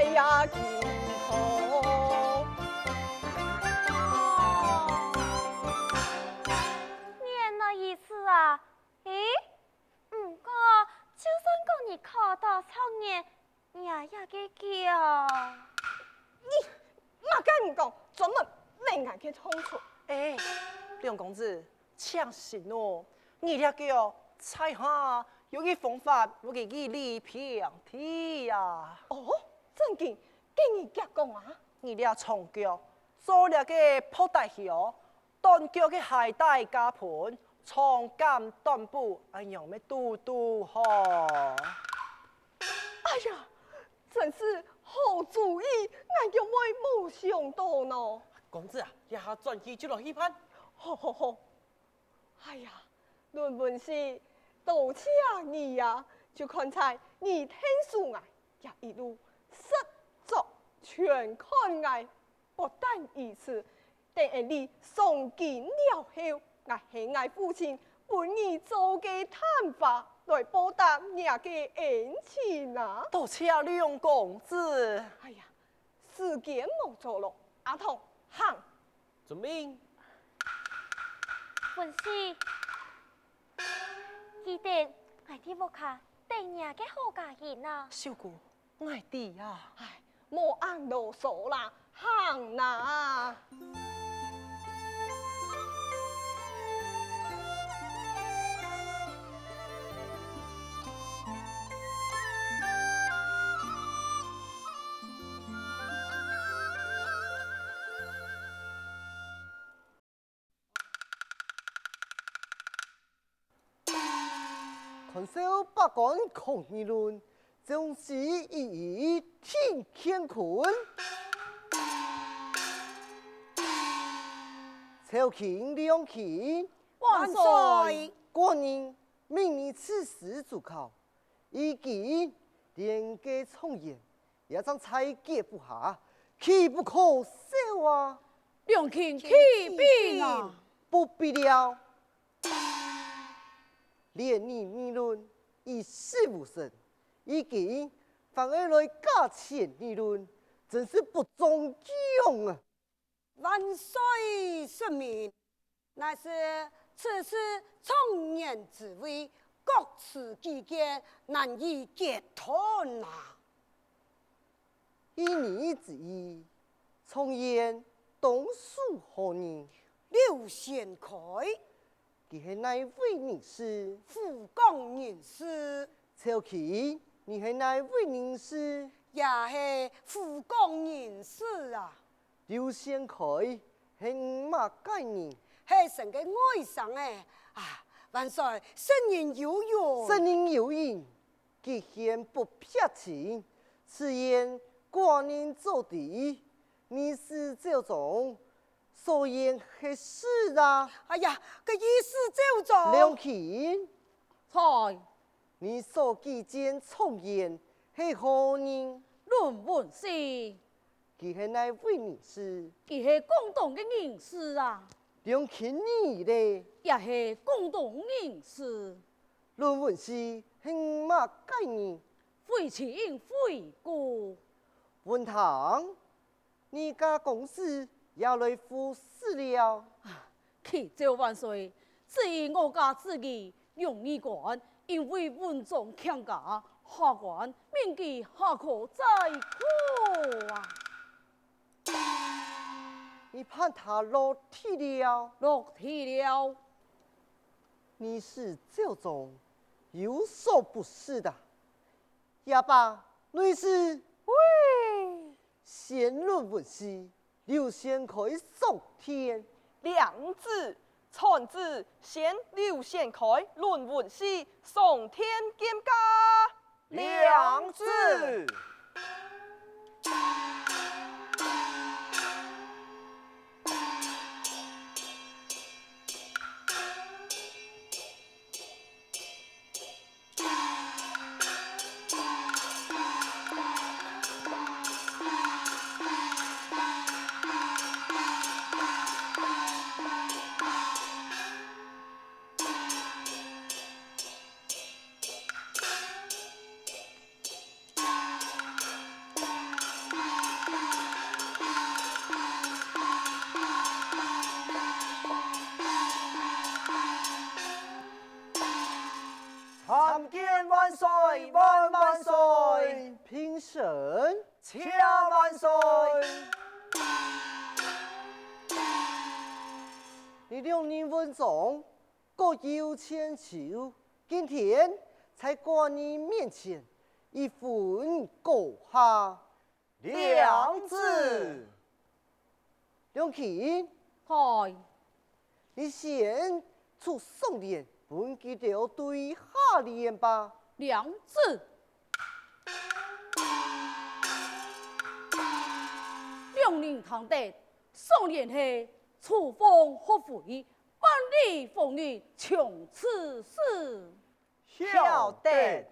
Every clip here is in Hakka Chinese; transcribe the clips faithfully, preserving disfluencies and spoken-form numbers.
也健康。原來如此啊！咦，毋過，就算講你考到狀元，你也个噭。你麼个毋講，專門摎𠊎个痛處。哎，梁公子， 請息怒，你這噭在下有一方法，會予你平地啊。哦，正經，該你遽講啊！你這長腳，做這个破大坵，短腳个鞋帶加賁，長減短補，恁樣乜堵堵好。哎呀，真是好主意，𠊎仰會無想到呢？公子啊，這下轉去就來去辦。好好好。 哎呀，論文師，多謝你呀！就看在你𢯭手𠊎，這一路實作全看𠊎。不但如此，等𠊎上京了後，𠊎喊𠊎父親分你做个探花，來報答若个恩情啊！多謝梁公子。哎呀，時間無早咯，阿童，行！遵命。文喜， 記得，𠊎在屋下等若个好佳音啊！秀姑，𠊎知啊。唉，莫恁囉嗦啦，行啦！ 看笑百官抗議論，將死以一聽乾坤。朝廷、兩卿，萬歲！寡人命你出師主考，如今連个狀元 也正在腳步下，豈不可笑啊？兩卿啟稟啊！不必了。連你議論，一事無成，如今反而來加錢議論，真是不中用啊！ 萬歲聖明，乃是此次狀元之位，各持己見，難以決斷啊！依你之意，狀元當屬何人？劉仙開。 佢係哪位人士？湖廣人士。朝卿，你係哪位人士？也係湖廣人士啊。劉仙開係麼个人？係臣个外甥仔。啊，萬歲，聖人有允。聖人有允， 既然不必請，此言寡人早知，你是趙莊，所言係實啊。哎呀，該意思趙莊。梁卿。在。你所舉薦狀元係何人？論文師。 佢係哪位人士？佢係廣東个人士啊。梁卿你咧？也係廣東人士。論文師係麼个人？非親非故。文堂，你家公子也來赴試了。啟奏萬歲，只依我家旨意， 用你官，因為文章欠佳，下官命佢下課再考啊。你盼他落第了？落第了。你是趙莊，有所不識的。啞巴，內侍。喂。 先論文師，劉仙開上殿。領旨，傳旨，先劉仙開論文師上殿見駕。領旨。兩人文章，各有千秋，今天在寡人面前一分高下。領旨。梁卿，在。你先出上联，分佢兜對下聯吧。領旨。 兩人聽得，上聯係廚房學會，萬里風雲長此世。曉得。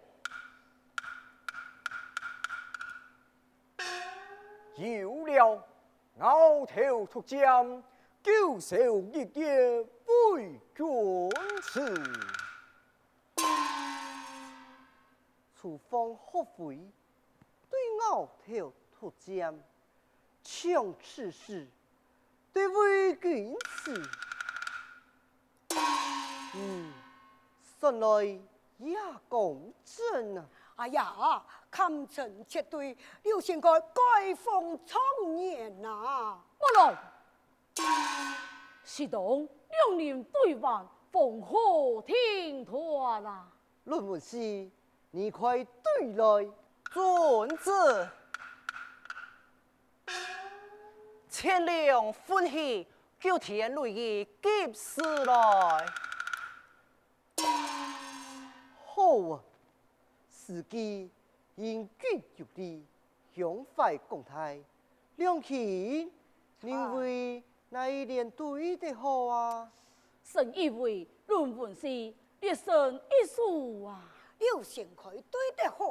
有了，鰲頭突尖，九首一頁為君詞。 廚房學會，對鰲頭突尖，長此世，對為君詞。嗯，算來也講真啊。哎呀，堪稱絕對，劉仙蓋蓋方狀元啊！莫來！ 適當兩人對話，方可定斷啊。論文師，你快對來。遵旨。錢糧分起，九天雷雨及時來。好啊！ 時機應急就利，胸懷廣大，梁卿，認為哪一聯對得好啊？臣以為論文師，略勝一籌啊。劉仙蓋對得好。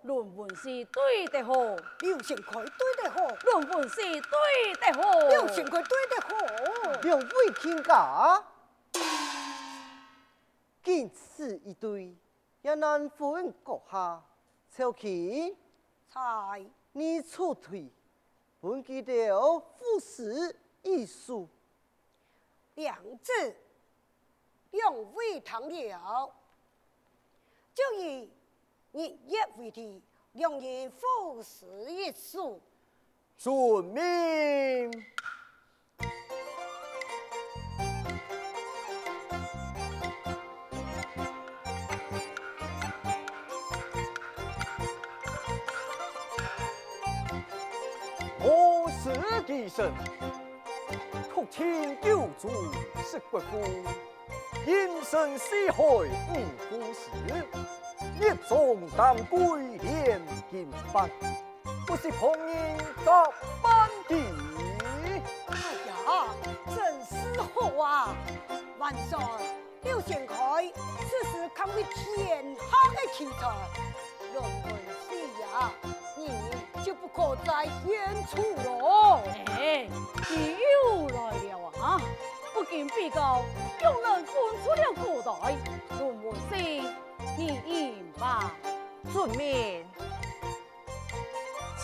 論文師對得好。劉仙蓋對得好。論文師對得好。劉仙蓋對得好。兩位卿家， 僅此一對，也難分高下。朝卿，在。你出題，分佢兜賦詩一首。領旨，兩位聽了。就以日月為題，兩人賦詩一首。 遵命。我是帝沈，曲清九族十國富。 音聲四海五湖時，一朝丹桂炼金术，不識旁人甲半句。哎呀，真是好啊！萬歲，劉仙蓋，此時堪為天下个奇才。 論文師呀，你就不可再獻醜囉。哎，你又來了啊！不經比較，仰能分出了高低？論文師，你應吧。遵命。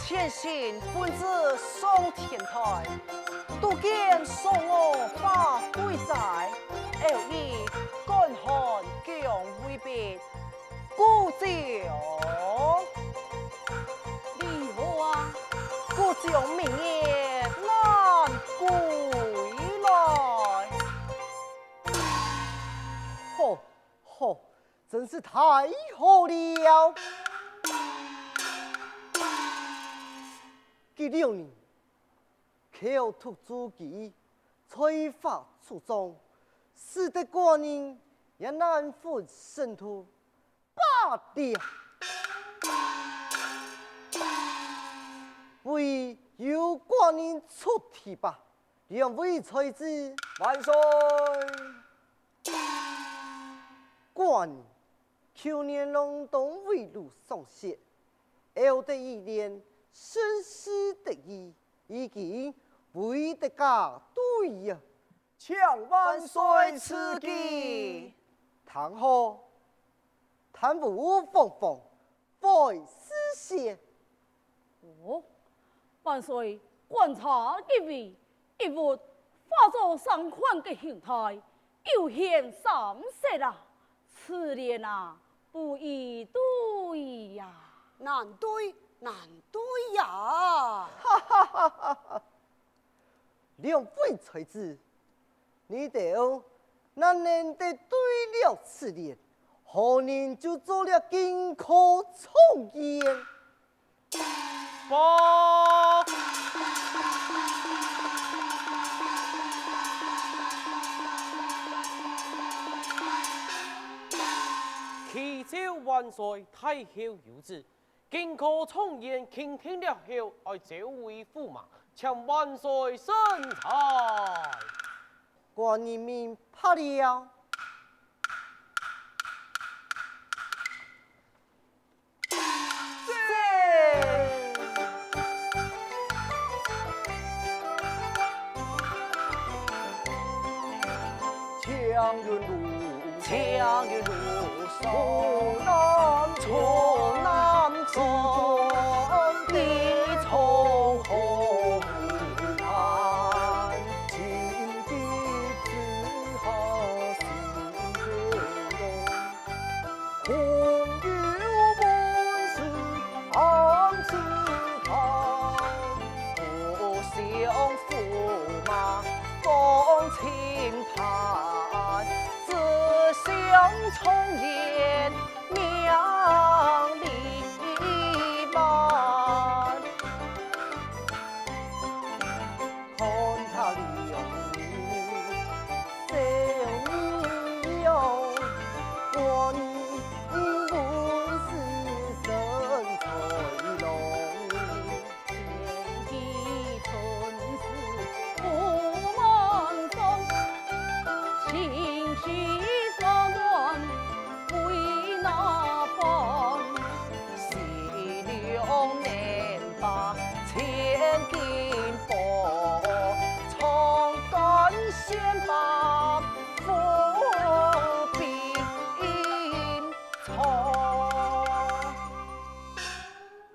千乘分子上天台，都見嫦娥把桂栽，偶遇乾寒降微冰， 故將，你好啊，故將明月難歸來。好，好，真是太好了！佢兩人，口讀珠璣，才華出眾，使得寡人也難分勝負。 罷了。唯有寡人出題吧，兩位才子。萬歲！寡人舊年閬東圍爐上雪，偶得一聯，甚是得意，已經為得加對啊。 請萬歲賜記。聽好，彈胡鳳凰，會似雪。哦，萬歲觀察一位，一物化作三款个形態，又現三色啊！此聯啊，不宜對呀。難對，難對呀！哈哈哈哈哈！ 兩位才子，你兜若能得對了此聯，後人就做了金科狀元。報！啟奏萬歲，太后有旨， 金科状元钦定了後，愛召回驸馬，請萬歲審裁。官人明白了。青云路，青云路上，东南西北，地中海。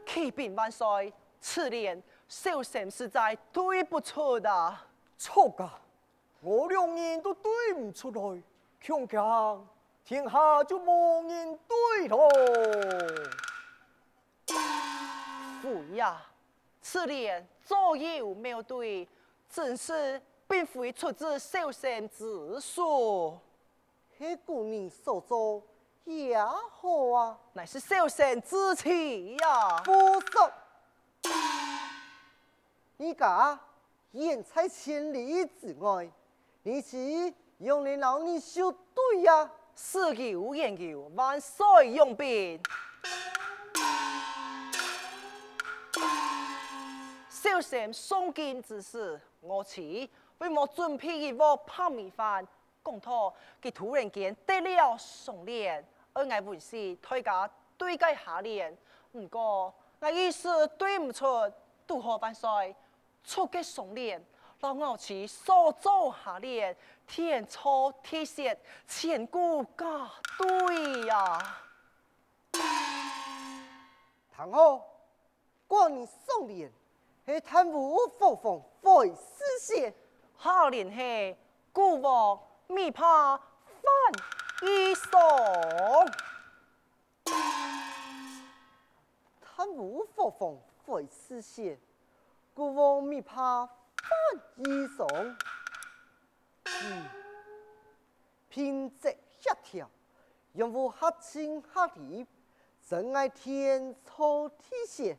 启禀万岁，此联小生實在對不出啊！著啊！ 吾兩人都對毋出來，恐驚天下就無人對囉。夫人啊，此聯早有妙對，真實並非出自小生之手。係古人所作也好啊。乃是小生之詞啊。胡說！你家 遠在千里之外，你知仰仔摎你相對啊？事有緣由，萬歲容禀。小生上京之時，我妻為我準備一鑊白米飯， 講到佢突然間得了爽聯，愛𠊎溫習代佢對个下聯。毋過𠊎一時對毋出，堵好萬歲出个爽聯，摎吾妻所作下聯，天差地別，千古皆對啊！聽好！ 官人上聯係炭烏火黃會失色，下聯係穀鑊米葩飯異常。炭烏火黃會失色，穀鑊米葩飯異常。 嗯，平仄協調，用詞合情合理，真係天差地別。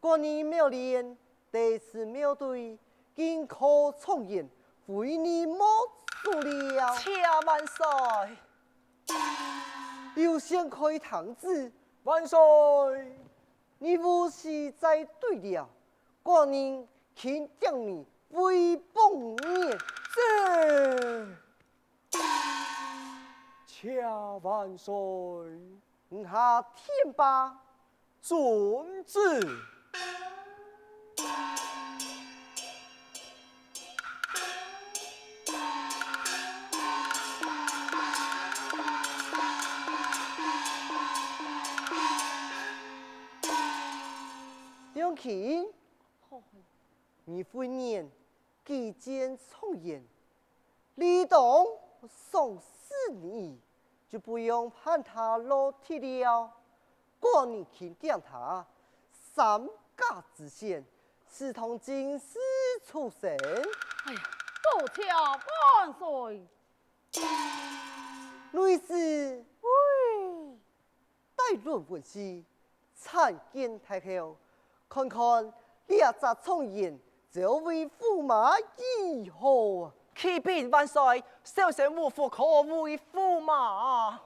官人妙聯，得此妙對，金科狀元，非你莫屬了。謝萬歲！劉宣開聽旨。萬歲！你烏時再對了， 官人肯定你威風面。謝萬歲！你下殿吧。遵旨。 你會念舉薦狀元，理當賞識你，就不用盼他落第二了。官人肯定他，三甲之選， 是同進士出身。哎呀，多謝万岁。内侍。喂。带论文书，参见太后，看看这只状元招为驸马如何啊？启禀万岁，小生无福可为驸马。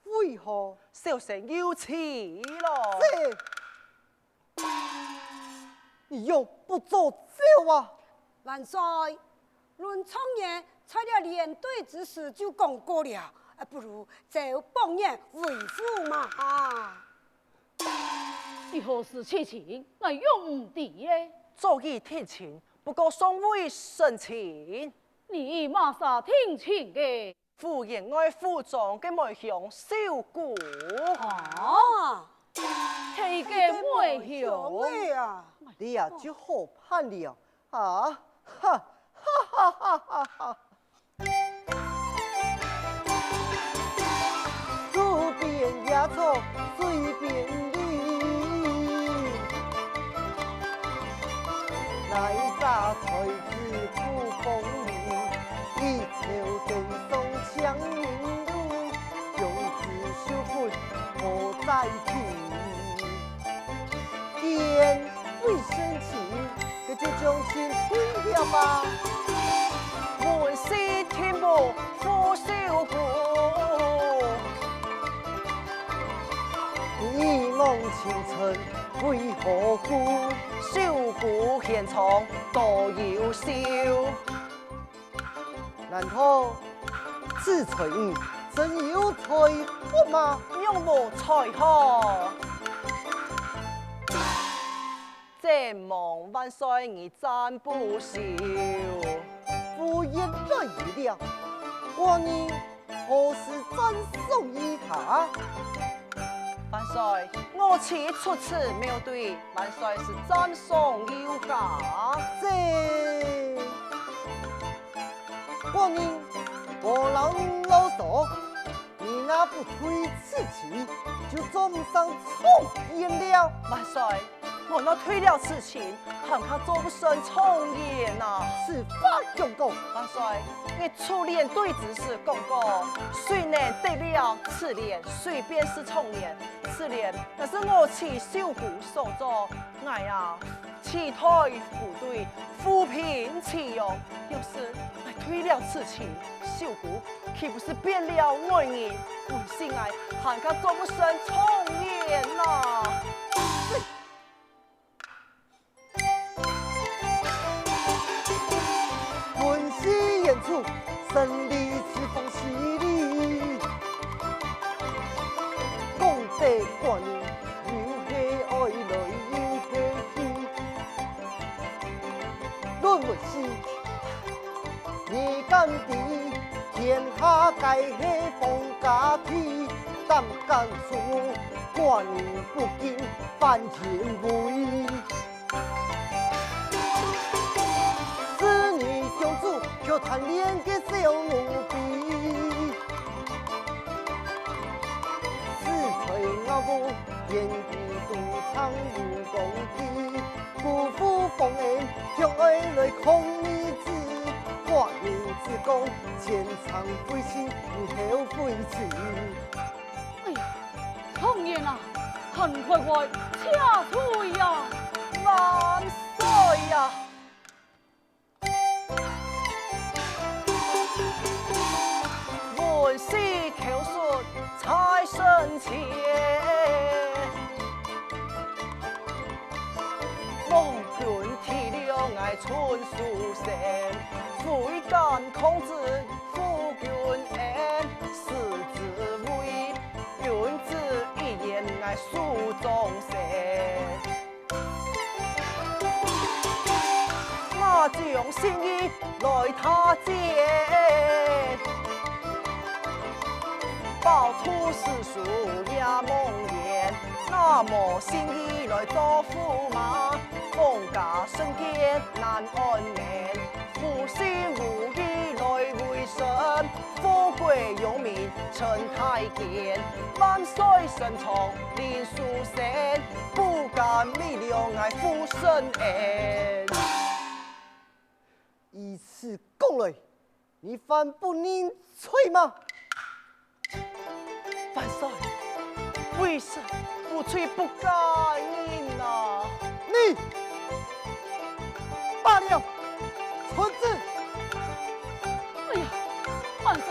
为何？小生有妻了。这 你有不早招啊？万岁，论状元在这连队之时就讲过了，啊，不如招榜眼为驸马。你何时提亲，𠊎又毋知咧。早已定亲，不过尚未成亲。你与么儕定亲个？ 府员外府中个梅香秀姑。啊，係个梅香。梅香个啊。这就好办了，啊，哈，哈哈哈哈哈！路边野草随便你，哪一只菜子不风流？ 一朝登上青云路，公子休分莫再提。既然未成亲，这就将亲退了吧。问世听不负秀姑。你一往情深为何故？秀姑贤窗多优秀。 难道此才女真有才华吗？仰无才华？承蒙万岁你赞不秀。夫人来迟了，寡人何时赞赏于她？万岁，我妻出此庙队，万岁是赞赏有加。这 寡人无劳你啰嗦，你若不退此亲，就做毋成状元了。万岁，我若退了此亲，还怕做不成状元啊。此话怎讲？万岁，你初连队之时讲过，谁能得了此连，谁便是状元。此连乃是我妻秀姑所作， 𠊎啊，期待府队扶贫起勇，要是𠊎退了此亲，秀姑豈不是变了外人？本性𠊎還怕做不成状元呐！闻戏演出，胜利此方喜礼。讲得寡人 又係愛來又係去。論文書，你敢知，天下皆係方家地，膽敢出門，寡人不禁犯天威。 子女公主，卻貪戀个小奴婢。死在我屋，連佢都曾無光輝。辜負芳恩，向外來抗日子。寡人只講前程非親，後會盡。 哎呀，状元啊，還快快且退呀！萬歲呀！文戲口述在身前，望君體諒𠊎寸書生，悔改抗旨 負君恩，視之為君子一言，𠊎手掌心。哪將心意來他見？飽讀詩書也茫然，哪無心意來做驸馬？封家聖見難安眠， 負心無意來委身，富貴榮名趁大見。萬歲聖上憐書生，不敢未了𠊎父身恩。如此講來，你還不認罪嗎？萬歲，微臣無罪不該人啊！你罷了，遵旨。哎呀，萬歲，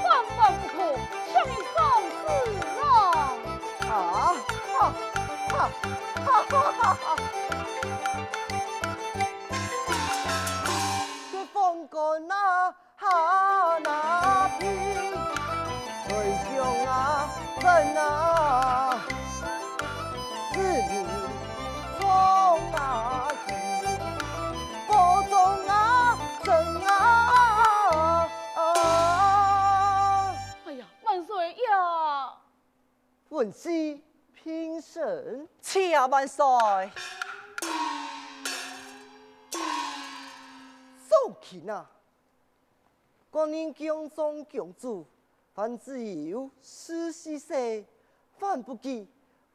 萬萬不可，請你上旨啊！啊，哈，哈，哈哈哈哈！这方官啊， 哈那比，丞相啊，朕啊，是你从哪里？不中啊，朕啊！哎呀，万岁呀！文喜平身。谢万岁。宋卿啊， 官人降状降旨，還只有十四歲，還不及，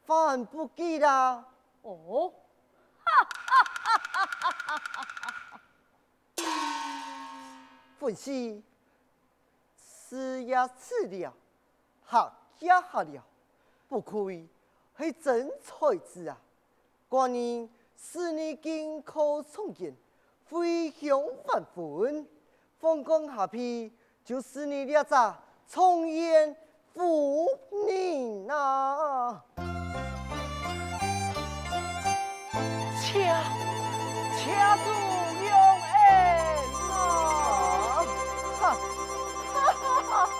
還不及啦！哦，文喜，事也辭了，學也下了，不愧係真才子啊！ 官人賜你金科狀元，徽香還魂，封官下陂，就賜你這隻狀元夫人啊！謝，謝主隆恩啊！哈，哈哈哈哈！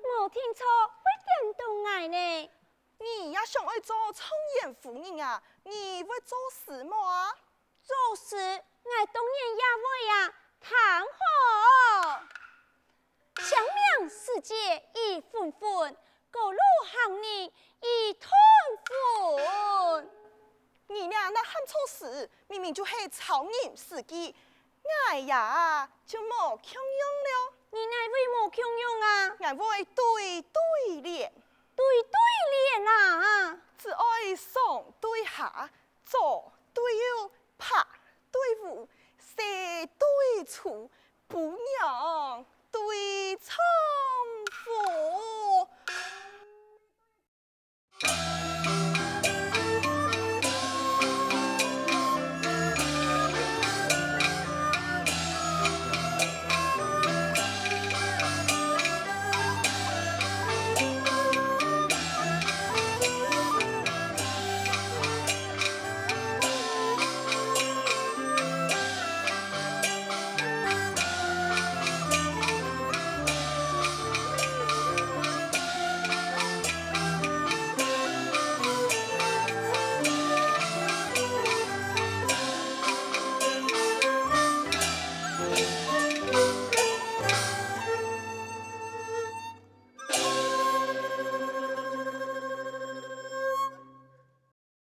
無聽錯，會點到𠊎呢？你也想愛做狀元夫人啊？你會作詩無啊？作詩，𠊎當然也會啊，聽好。 清明時節雨紛紛，過路行人已斷魂。你這哪喊作詩，明明就係抄人詩句。𠊎呀，就無共樣了。你哪會無共樣啊？𠊎會對對聯。對對聯啊？只愛上對下，左對右， 白對烏，西對粗，